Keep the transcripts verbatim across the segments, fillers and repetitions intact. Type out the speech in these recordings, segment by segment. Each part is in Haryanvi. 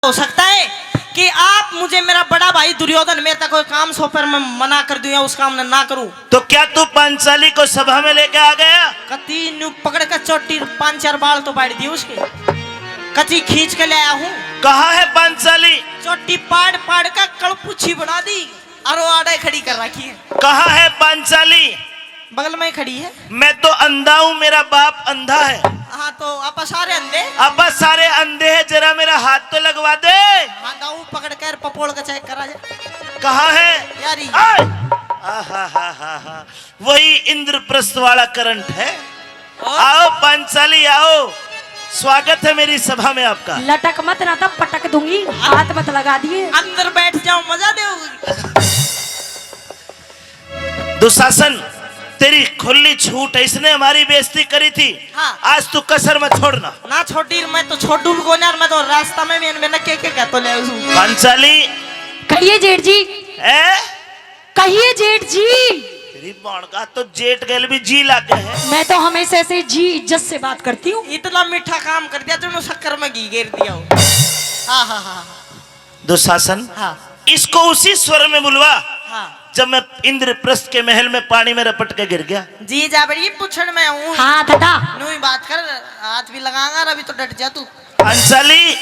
हो सकता है कि आप मुझे, मेरा बड़ा भाई दुर्योधन मेरे तक कोई काम सौंपे, मैं मना कर दूं या उस काम ने ना करूं। तो क्या तू पांचाली को सभा में लेके आ गया? कती न्यू पकड़ के चोटी पांच चार बाल तो पाड़ दिए उसके, कती खींच के ले आया हूँ। कहाँ है पांचाली? चोटी पाड़ पाड़ के कलपूछी बना दी और वो आड़े खड़ी कर रखी है। कहाँ है पांचाली? बगल में ही खड़ी है। मैं तो अंधा हूँ, मेरा बाप अंधा है। हाँ, तो आप सारे अंधे? आप सारे अंधे हैं, जरा मेरा हाथ तो लगवा दे। हाँ, गाँव पकड़ कर पपोल का चेक करा जा। कहाँ है? यारी। आय! आहा हा हा हा, वही इंद्रप्रस्थ वाला करंट है। और? आओ पांचाली, आओ, स्वागत है मेरी सभा में आपका। लटक मत, ना तो पटक दूंगी, हाथ मत लगा दिए। अंदर बैठ जाओ, मजा दोगी। दुशासन, तेरी खुली छूट है, इसने हमारी बेइज्जती करी थी। हाँ। आज तू कसर मत छोड़ना। ना छोड़ी, मैं तो छोड़ू भी कोनी यार, मैं तो रास्ता में भी मैंने के के कह तो ले उसू। पांचाली। कहिए जेठ जी। ए? कहिए जेठ जी। तेरी बाण का तो जेठ गैल भी जी लागे है। मैं तो हमेशा से जी इज्जत से बात करती हूँ। इतना मीठा काम कर दिया, तुमने शक्कर में घी घेर दिया हो। हाँ, हाँ, हाँ, हाँ। दुशासन, हाँ। इसको उसी स्वर में बुलवा, हाँ। जब मैं इंद्रप्रस्थ के महल में पानी में रपट के गिर गया। जी जा बड़ी पूछण में हूँ। हाँ दादा। नू ही बात कर, हाथ भी लगाऊंगा, अभी तो डट जा तू। अंजलि,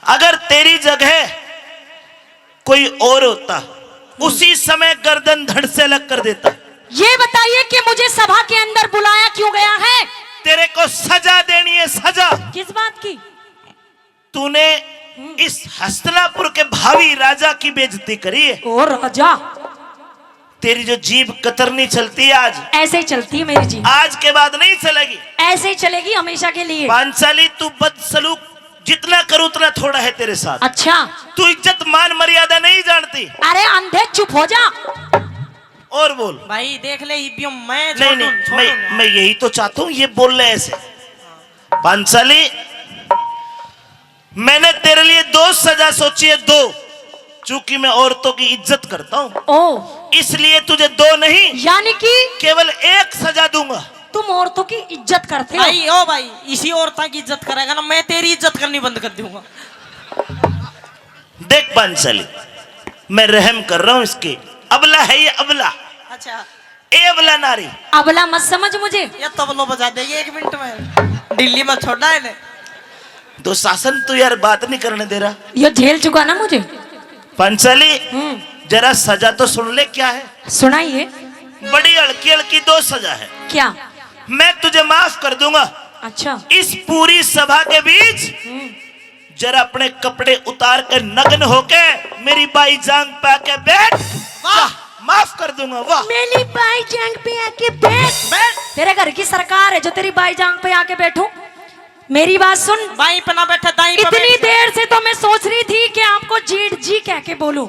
अगर तेरी जगह कोई और होता, उसी समय गर्दन धड़ से अलग कर देता। ये बताइए कि मुझे सभा के अंदर बुलाया क्यों गया है? तेरे को सजा देनी है, सजा। किस बात की? तूने हम्म। इस हस्तिनापुर के भावी राजा की बेइज्जती करी है। ओ राजा। तेरी जो जीभ कतरनी चलती है आज, ऐसे ही चलती है मेरी जीभ। आज के बाद नहीं चलेगी। ऐसे ही चलेगी हमेशा के लिए। पांचाली, तू बदसलूक जितना करूं उतना थोड़ा है तेरे साथ। अच्छा। तू इज्जत मान मर्यादा नहीं जानती। अरे अंधे, चुप हो जा। और बोल। भाई देख ले, इब्बियो मैं नहीं, छोड़ूं, नहीं, छोड़ूं मैं, ना। मैं यही तो चाहता हूँ, ये बोल ले ऐसे। पांचाली, मैंने तेरे लिए दो सजा सोची है, दो। चूंकि मैं औरतों की इज्जत करता हूँ, ओ। इसलिए तुझे दो नहीं, यानी कि? केवल एक सजा दूंगा। तुम औरतों की इज्जत करते हो। भाई, ओ भाई, इसी औरतां की इज्जत करेगा ना, मैं तेरी इज्जत करनी बंद कर दूंगा। देख पांचाली, मैं रहम कर रहा हूँ इसके। अबला है ये, अबला। अच्छा। ए अबला नारी। अबला मत समझ मुझे। ये तबलो बजा देगी एक मिनट में। दिल्ली में छोड़ा है ने। दुशासन, तू यार बात नहीं करने दे रहा। ये झेल चुका ना मुझे। पांचाली, हम्म। जरा सजा तो सुन ले, क्या है? सुनाइए। बड़ी हल्की हल्की दो सजा है। क्या? मैं तुझे माफ कर दूंगा। अच्छा। इस पूरी सभा के बीच हम्म। जरा अपने कपड़े उतार कर नग्न होके मेरी बाई जांग पे आके बैठ। वाह। जा, माफ कर दूंगा। वाह। मेरी बाई जांग पे आके बैठ। बैठ। तेरे घर की सरकार है जो तेरी बाई जांग पे आके बैठूं? मेरी बात सुन। बाई पे ना बैठे, दाई पे इतनी बैठ। देर से तो मैं सोच रही थी कि आपको जेठ जी कह के बोलूं,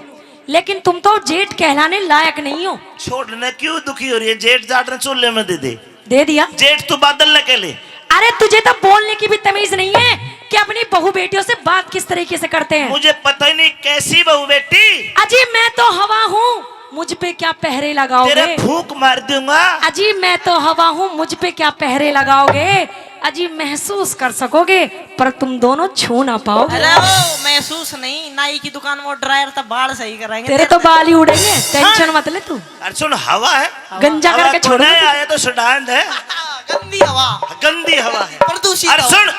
लेकिन तुम तो जेठ कहलाने लायक नहीं हो। छोड़ ना, क्यों दुखी हो रही है? जेठ जाट ने चूल्हे में दे दे। दे दिया। जेठ तू बादल न कह ले। अरे, तुझे तो बोलने की भी तमीज नहीं है कि अपनी बहू बेटियों से बात किस तरीके से करते हैं। मुझे पता ही नहीं कैसी बहू बेटी। अजी, मैं तो हवा हूँ, मुझ पे क्या पहरे लगाओगे? तेरे फूंक मार दूंगा। अजी, मैं तो हवा हूँ, मुझ पे क्या पहरे लगाओगे? अजी, महसूस कर सकोगे, पर तुम दोनों छू ना पाओगे। अरे, वो महसूस नहीं, नाई की दुकान में ड्रायर तो बाल सही करेंगे। तेरे तो बाल ही उड़ेंगे, टेंशन हाँ। मत ले तू। अरे सुन, हवा है। गंजा हवा करके तो छोड़ नहीं दे। आया तो सुडांड है। गंदी हवा। गंदी हवा है। प्रदूषित अरे हवा। सुन,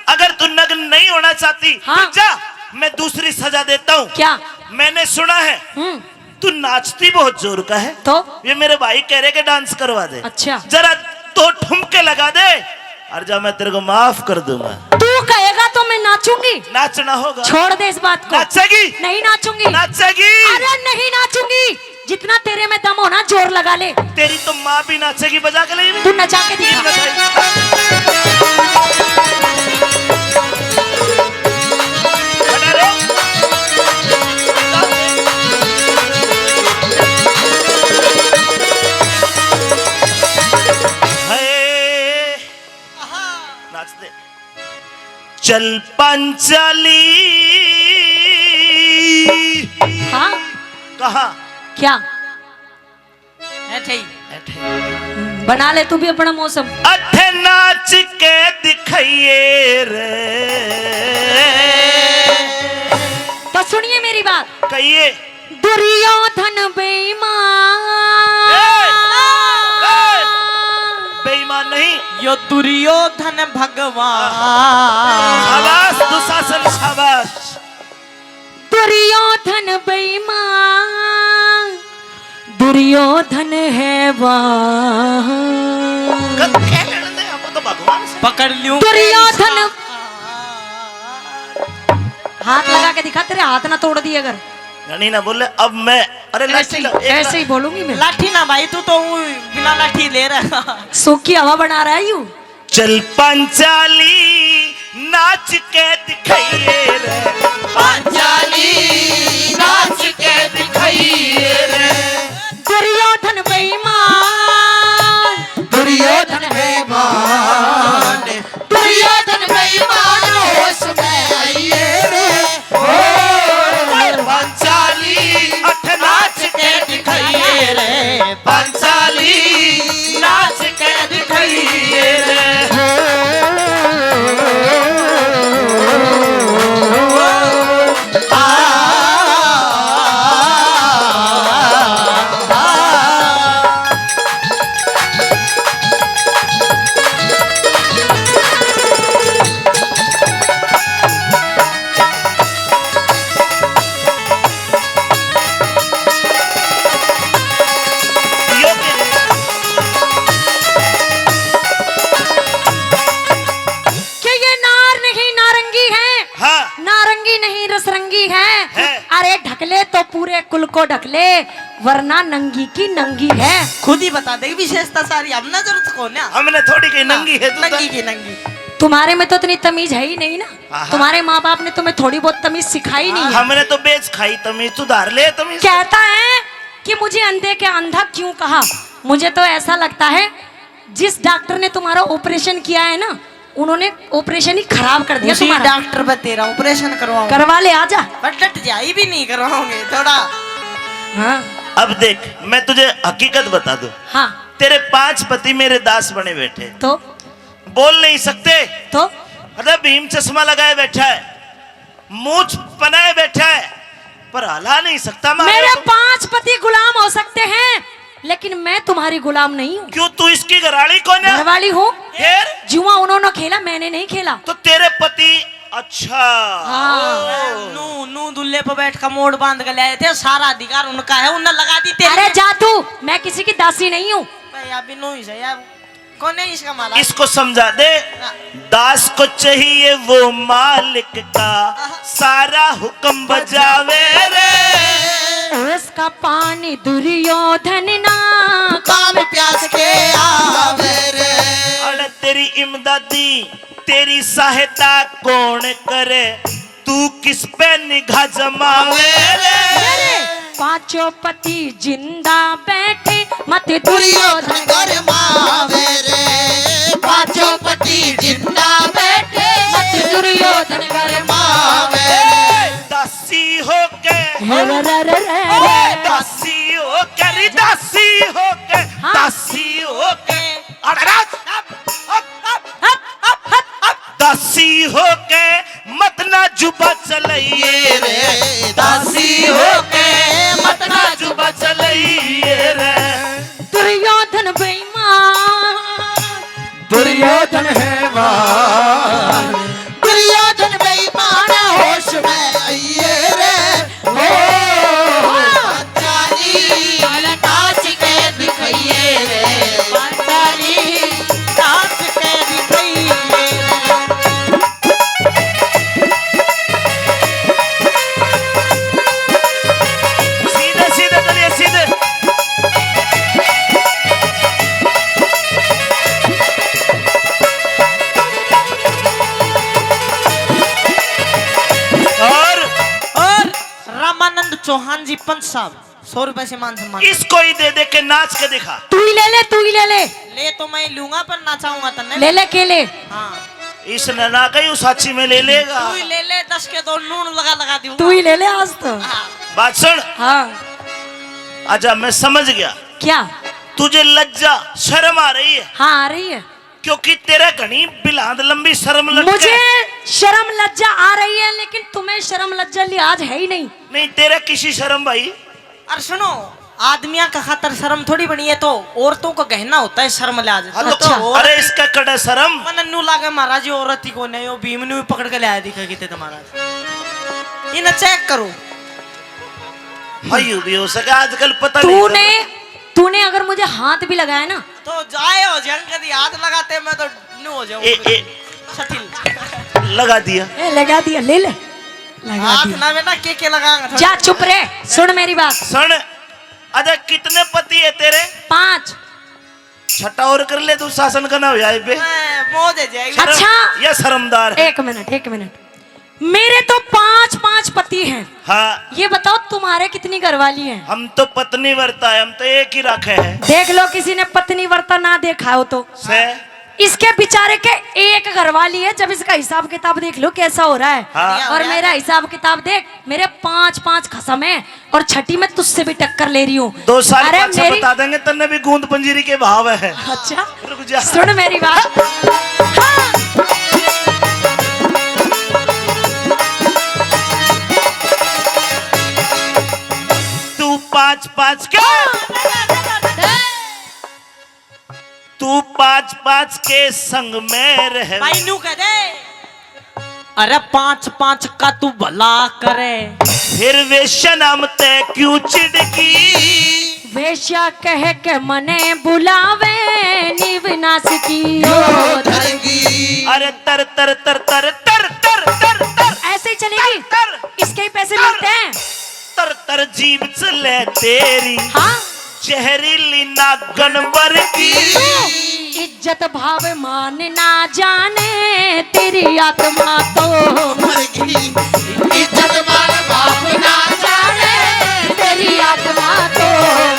अगर तू नग्न नहीं होना चाहती, हाँ। तो जा, मैं दूसरी सजा देता हूँ। क्या? मैंने सुना है, हम्म। तू नाचती बहुत जोर का है। तो? ये मेरे भाई कह रहे कि डांस करवा दे। अच्छा। जरा दो ठुमके लगा दे, और जा, मैं तेरे को माफ कर दूंगा। तू कहेगा तो मैं नाचूंगी। नाचना होगा। छोड़ दे इस बात को। नाचेगी? नहीं नाचूंगी। नाचेगी? अरे नहीं नाचूंगी। जितना तेरे में दम हो ना, जोर लगा ले। तेरी तो माँ भी नाचेगी, बजा के ले। तू नचा के दिखा। बजा रे। हाय। नाच दे। चल पांचाली। हाँ। कहाँ? क्या? ऐठे ही। ऐठे। बना ले तू भी अपना मौसम। अठे नाच के दिखाइए रे। चाहिए। दुर्योधन बेईमान। ए, ए, बेईमान नहीं। यो दुर्योधन भगवान। शाबाश दुशासन, शाबाश। दुर्योधन बेईमान, दुर्योधन हैवान। कब कह लेने दे, हमको तो भगवान से पकड़ लियो दुर्योधन। हाथ लगा के दिखा, तेरे हाथ ना तोड़ दिए अगर। नहीं ना बोले, अब मैं, अरे ऐसे लाठी ही, ला, एक ऐसे ही बोलूंगी मैं। लाठी ना भाई, तू तो ऊं बिना लाठी ले रहा। सूखी हवा बना रहा है यू। चल पांचाली नाच के दिखाइए रे। पांचाली नाच के दिखाइए रे। दुर्योधन बेईमान। दुर्योधन बेईमान। दुर्योधन बेईमान होश में आइए रे। ओ, पांचाली अठ नाच के दिखाइए रे। पांचाली नाच के दिखाइए रे। कि ये नार नहीं नारंगी है, हाँ। नारंगी नहीं रसरंगी है। है। अरे ढकले तो पूरे कुल को ढकले, वरना नंगी की नंगी है। खुद ही बता दे विशेषता सारी, हमने जरूरत कौन है? हमने थोड़ी कही नंगी है तू तो। नंगी की नंगी। तुम्हारे में तो इतनी तमीज है ही नहीं ना। हाँ, हाँ। तुम्हारे माँ बाप ने तुम्हें थोड़ी बहुत तमीज सिखाई नहीं है। हमने तो बेच खाई तमीज, तू धार ले तमीज। कहता है कि मुझे अंधे के अंधा क्यों कहा? मुझे तो ऐसा लगता है जिस डॉक्टर ने तुम्हारा ऑपरेशन किया है ना, उन्होंने ऑपरेशन ही खराब कर दिया उसी तुम्हारा। डॉक्टर पे तेरा ऑपरेशन करवाऊंगा। करवा ले, आजा। पर डट जा, ये भी नहीं करवाओगे थोड़ा। हाँ। अब देख, मैं तुझे हकीकत बता दूं। हाँ। तेरे पांच पति मेरे दास बने बैठे। तो? बोल नहीं सकते। तो? अरे भीम चश्मा लगाए बैठा है, मूछ बनाए बैठा है, पर हला नहीं सकता। मारो मेरे तो। पांच पति गुलाम हो सकते हैं, लेकिन मैं तुम्हारी गुलाम नहीं हूँ। क्यों, तू इसकी घरवाली कौन है? घरवाली हूँ। फिर? जुआ उन्होंने खेला, मैंने नहीं खेला। तो तेरे पति, अच्छा। हाँ। ओ। नू, नू दुल्ले पे बैठ कर मोड़ बांध के ले आए थे, सारा अधिकार उनका है, उन्हें लगा दी तेरी। अरे जा तू, मैं किसी की दासी नहीं हूँ। भाई, अभी नू ही सही है। कौन है इसका मालिक? इसको समझा दे। हाँ। दास को चाहिए वो मालिक का, आहा। सारा हुक्म बजावे रे। उसका पानी दुर्योधन ना काम प्यास के आवे रे। अरे तेरी इमदादी, तेरी सहायता कौन करे? तू किस पे निगाह जमावे रे? मेरे पांचों पति जिंदा बैठे, मत दुर्योधन गरमावे रे। पांचों पति जिंदा बैठे, मत दुर्योधन गरमावे रे। दासी होके, हे रे रे रे रे। दासी होके, रे दासी होके, हाँ। दासी होके। अरे राज, हप, हप, हप। दासी होके मत ना जुबा चलइए रे, दासी होके मत ना जुबा चलइए रे। दुर्योधन बेईमान। दुर्योधन हैवान। दुर्योधन बेईमान होश में आइए रे। ओ, पांचाली नाच के दिखाइए रे। पांचाली नाच के दिखाइए रे। सीधे, सीधे चलिए, सीधे। और, और रामानंद चौहान जी पंच साहब, सौ रुपए से मान सम्मान। इसको ही दे दे के नाच के दिखा। तू ही ले ले, तू ही ले ले। ले तो मैं लूंगा, पर नाचाऊंगा तन्ने। ले ले के ले। हाँ। इसने ना कही, साची में ले लेगा। तू ही ले ले, दस के दो नून लगा लगा दूंगा। तू ही ले ले आज तो। हाँ। बात सुन। हाँ। अच्छा, मैं समझ गया। क्या? तुझे लज्जा, शर्म आ रही है। हाँ, आ रही है। क्योंकि तेरे घणी बिलांद लंबी शर्म लटके। मुझे शर्म लज्जा आ रही है, लेकिन तुम्हें शर्म लज्जा लिहाज है ही नहीं। नहीं, तेरा किसी शर्म भाई। और सुनो, आदमियां का खातर शर्म थोड़ी बनी है, तो औरतों का गहना होता है शर्म लिहाज। हाँ, तो अच्छा। और अरे, इसका कड़ा शर्म। मन नू लागे महाराज, ये औरत ही कौन है, यो भीम नू भी पकड़ के ले आया दिखा किते तो महाराज। इन्हें चेक करो। भाई, भी हो सके आजकल पता नहीं तूने, चल रहा। तूने अगर मुझे हाथ भी लगाया ना, तो जाए हो जाए, कभी हाथ लगाते मैं तो न्यू हो जाऊं। ए, ए। शटिल। लगा दिया। ए, लगा दिया, ले ले। लगा हाथ दिया। ना बेटा, के के लगाएंगे थोड़ा। जा चुप रे, सुन मेरी बात। सुन, अरे कितने पति है तेरे? पांच। छठा और कर ले तू, शासन का ना हो जाए बे। ए, मौज है जाएगी। शर्म, अच्छा। ये शर्मदार है। एक मिनट, एक मिनट। मेरे तो पांच पांच पति हैं। हाँ। ये बताओ तुम्हारे कितनी घरवाली हैं? हम तो पत्नी व्रता है, हम तो एक ही रखे हैं। देख लो किसी ने पत्नी व्रता ना देखा हो तो। से? इसके बेचारे के एक घरवाली है, जब इसका हिसाब किताब देख लो कैसा हो रहा है। हाँ। और मेरा हिसाब किताब देख, मेरे पांच पांच खसम है और छठी में तुझसे भी टक्कर ले रही हूँ। दो साल अरे पाछे मेरी बता देंगे तन्ने भी गूंद पंजीरी के भाव है। अच्छा। रुक जा। सुन मेरी बात। हाँ। तू पाँच पाँच के, तू पाँच पाँच के संग में रह। भाई नू कह दे। अरे पाँच पाँच का तू भला करे। फिर वेश्या नाम ते क्यों चिड़की? वेश्या कह के मने बुलावे नी विनाश की। यो धरगी। अरे तर तर तर तर तर तर तर तर। ऐसे ही चलेगी? तर, तर, इसके ही पैसे तर, मिलते हैं। तर तर जीभ चले तेरी। हाँ। जहरीली नागन वर्गी। इज्जत भाव मान ना जाने तेरी आत्मा तो मर गई। इज्जत मान भाव ना जाने तेरी आत्मा तो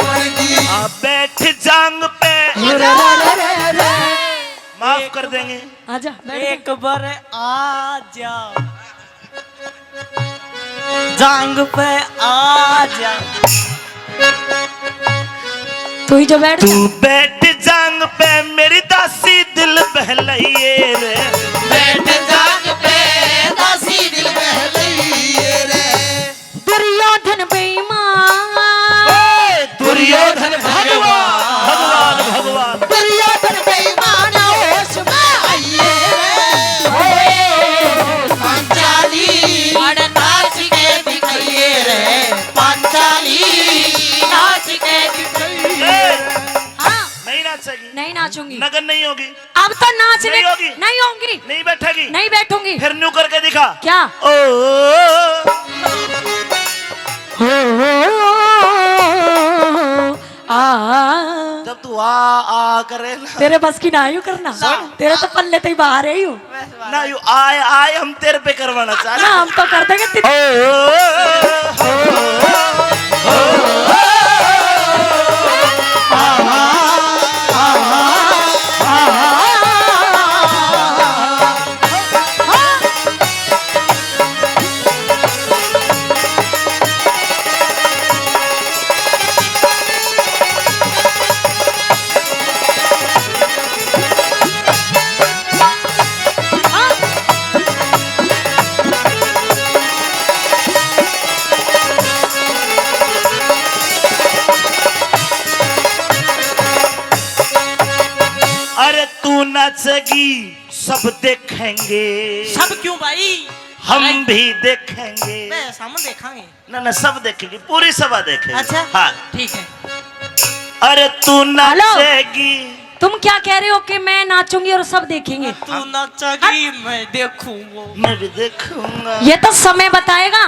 मर गई। आ बैठ जांग पे। अरे, अरे, अरे, अरे। माफ कर देंगे। आजा, बैठ जा। एक बार आ जा। जांग पे आ जा। तू ही जो बैठ जा। तू बैठ जांग पे मेरी दासी दिल बहलाइए रे। बैठ जांग पे दासी दिल बहलाइए रे। दुर्योधन बेईमान। ए, दुर्योधन भगवान, भगवान, भगवान। दुर्योधन बेईमान होश में आइए रे। ओए, पांचाली, अरे नाच के दिखाइए रे, पांचाली, नाच के दिखाइए। ए, हाँ। नहीं नाचेगी। नहीं नाचूंगी। नगन नहीं होगी। अब तो नाचने नहीं होगी। नहीं होंगी। नहीं बैठेगी। नहीं बैठूंगी। फिर न्यू करके दिखा। क्या? ओ। हो, हो, आ। जब तू आ, आ करे ना। तेरे बस की ना आयु करना। सुन। तेरे तो पल्ले ते ही बाहर है यू। ना यू आए, आए हम तेरे पे करवाना चाह रहे। ना, हम तो कर देंगे। ओ, ओ, ओ, अरे तू नाचेगी, सब देखेंगे। सब क्यों भाई? हम अरे भी देखेंगे। बस हम देखेंगे। ना, ना, सब देखेगी, पूरी सभा देखेगी। अच्छा? हाँ। ठीक है। अरे तू हेलो। नाचेगी। तुम क्या कह रहे हो कि मैं नाचूंगी और सब देखेंगे? तू नाचेगी, मैं देखूंगा। मैं भी देखूंगा। ये तो समय बताएगा,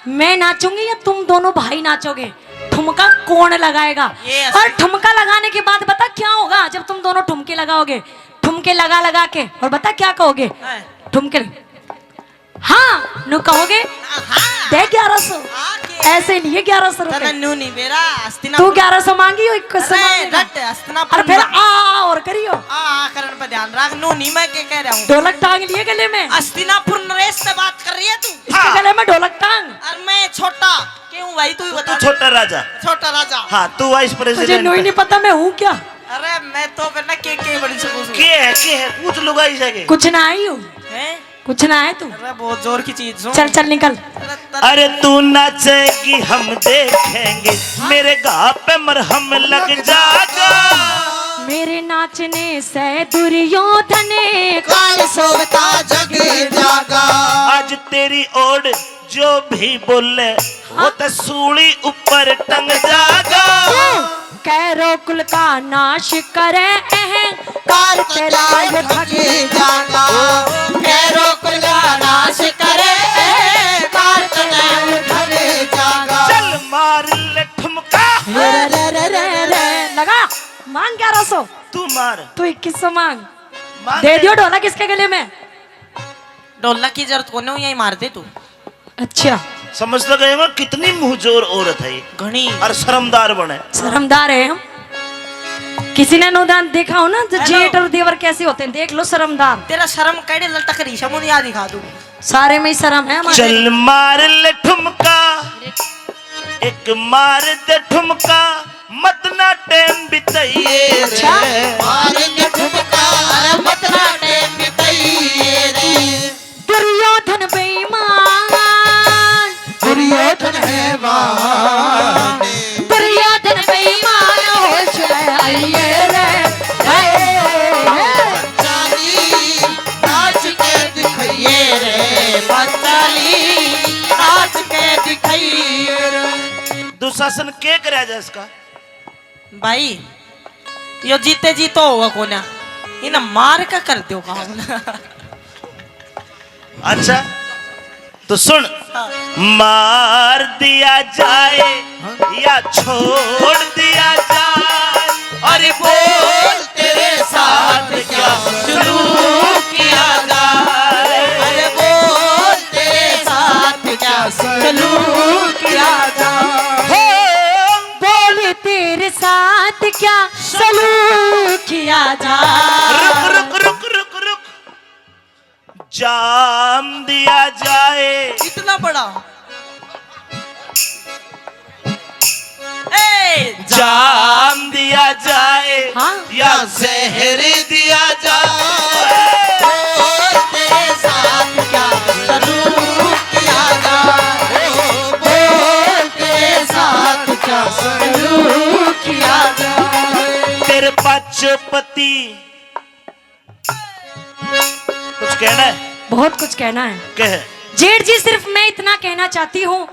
मैं नाचूंगी या तुम दोनों भाई नाचोगे, ठुमका कौन लगाएगा? ये ऐसे और ठुमका लगाने के बाद बता क्या होगा जब तुम दोनों ठुमके लगाओगे, ठुमके लगा लगा के, और बता क्या कहोगे? हाँ। ठुमके हाँ, नु कहोगे? हाँ। दे ग्यारह सौ। हाँ, के? ऐसे नहीं है ग्यारह सौ रुपए। तने न्यू नहीं बेरा, हस्तिनापुर। तू ग्यारह सौ मांगी हो, एक सौ अरे, मांगेगा। रट, हस्तिनापुर और फिर में। आ, आ, और करियो। आ, आ, करण पे ध्यान रख, न्यू नहीं मैं के कह रहा हूँ। ढोलक टांग लिए गले में। हस्तिनापुर नरेश से बात कर रही है तू? इसके हाँ। गले में ढोलक टांग। और मैं छोटा, क्यों भाई तू ही तू, बता। तू छोटा राजा। छोटा राजा। हाँ, तू vice president। तुझे न्यू ही नहीं पता मैं हूँ क्या? अरे, मैं तो फिर ना के, के बन सकूँ। के है, के है? पूछ लुगाई से के। कुछ ना आई हूँ। हैं? पूछना है तू? अरे, बहुत जोर की चीज सुन। चल, चल, निकल। अरे, तू नाचेगी, हम देखेंगे, मेरे घा पे मरहम लग जाएगा। मेरे नाचने से दुर्योधन काल सोवता जग जागा। आज तेरी ओर जो भी बोले, वो तो सूली ऊपर टंग जागा। कैरो कुल का नाश करे अहंकार तेरा ये भग जागा। कैरो कुल का नाश करे अहंकार तेरा ये भग जागा। चल मार ले ठुमका। रे, रे, रे, रे, रे। लगा, मांग ग्यारह सौ। तू मार। तू इक्कीस सौ मांग। मांग दे ले। दियो ढोलक इसके गले में। ढोलक की जरूरत कोने, यही मार दे तू। अच्छा। समझ तो गए हो कितनी मुंहजोर औरत है ये। घणी। और शर्मदार बने। शर्मदार है हम। किसी ने अनुदान देखा हो ना, तो हेलो। जेठ और देवर कैसे होते हैं, देख लो, शर्मदार। तेरा शर्म कैडे लटक रही, समुनिया दिखा दूं। सारे में ही शर्म है हमारे। चल मार ले ठुमका, एक मार दे ठुमका, मत ना टेम बिताइए अच्छा। रे। मार ले ठुमका, अरे मत ना टेम बिताइए रे। दुर्योधन बेईमान। दुर्योधन हैवान। दुर्योधन बेईमान, होश में आइए रे। हे, हे। चाली नाच के दिखाइए रे, बच्चाली नाच के दिखाइए रे। दुशासन के करे जा इसका? भाई, यो जीते जी तो होगा कोन्या, इन्हें मार के कर दो काम। अच्छा, तो सुन, हाँ। मार दिया जाए या छोड़ दिया जाए, अरे बोल तेरे साथ क्या सलूक किया जाए, अरे बोल तेरे साथ क्या सलूक किया जाए। हो, बोल तेरे साथ क्या सलूक किया जाए। रुक, रुक, रुक, रुक, रुक। जाम दिया जाए। इतना बड़ा। ए, जाम दिया जाए। हाँ। या जहर दिया जाए। बोल तेरे साथ क्या सलूक किया जाए। बोल तेरे साथ क्या सलूक किया जाए। तेरे पाछे पति कुछ कहना है? बहुत कुछ कहना है। कह। जेठ जी, सिर्फ मैं इतना कहना चाहती हूँ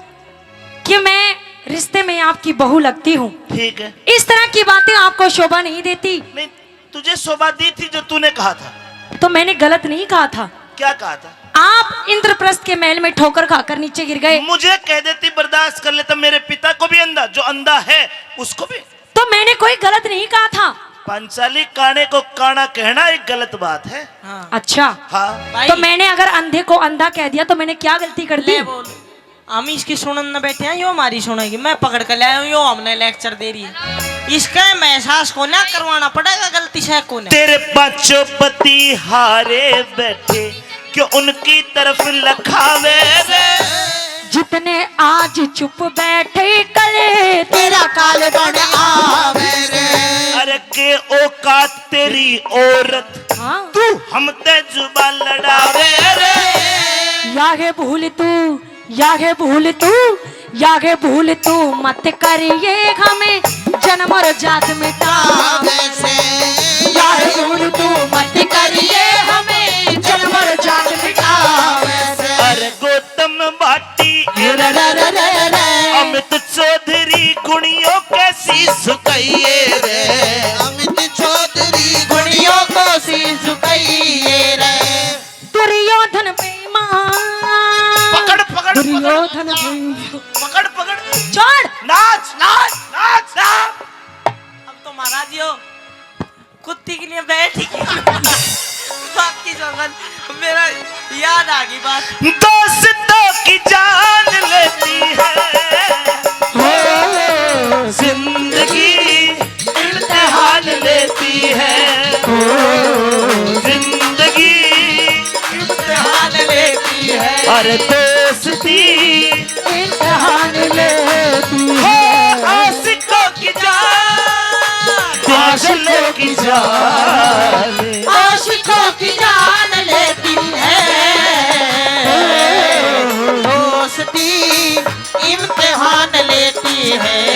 कि मैं रिश्ते में आपकी बहू लगती हूँ। ठीक है। इस तरह की बातें आपको शोभा नहीं देती। नहीं, तुझे शोभा दी थी जो तूने कहा था। तो मैंने गलत नहीं कहा था। क्या कहा था? आप इंद्रप्रस्थ के महल में ठोकर खाकर नीचे गिर गए। मुझे कह देती, बर्दाश्त कर लेता, मेरे पिता को भी अंधा, जो अंधा है उसको भी। तो मैंने कोई गलत नहीं कहा था। पंचाली, काने को काना कहना एक गलत बात है। हाँ। अच्छा। हाँ। भाई। तो मैंने अगर अंधे को अंधा कह दिया तो मैंने क्या गलती कर दी? ले बोल। हम इसकी सुनन न बैठे हैं, यो हमारी सुनेगी। मैं पकड़ कर ले आया हूँ, यो हमने लेक्चर दे रही है। इसका महसास कोन्या करवाना पड़ेगा गलती से कोन्या। तेरे पाछो पति हारे बैठे, क्यों उनकी तरफ लखावे रे। जितने आज चुप बैठे, कल तेरा काल बन आवे रे। अरे के औकात तेरी औरत, हाँ। तू हम ते जुबान लड़ावे रे। या है भूल तू, या है भूल तू, या है भूल तू मत करिए हमें जन्म और जात मिटावे से। या है भूल तू मत करिए हमें जन्म और जात मिटावे से। अरे गौतम भाटी, रे, रे, रे, रे, रे। अमित चौधरी गुणियों के शीश झुकाइए रे। अमित चौधरी गुणियों को शीश झुकाइए रे। दुर्योधन बेईमान। पकड़, पकड़, पकड़। दुर्योधन बेईमान। पकड़, पकड़। छोड़। नाच, नाच, नाच, नाच। अब तो महाराज यो कुत्ती के लिए बैठ गई। बाकी जोगन मेरा याद आ गई बात। दोस्तों की जान लेती है। हो, जिंदगी इम्तिहान लेती है। हो, जिंदगी इम्तिहान लेती है। अरे दोस्ती इम्तिहान लेती है। आशिकों की जान, पागलों की जान, आशिकों की जान लेती है। इम्तिहान लेती है।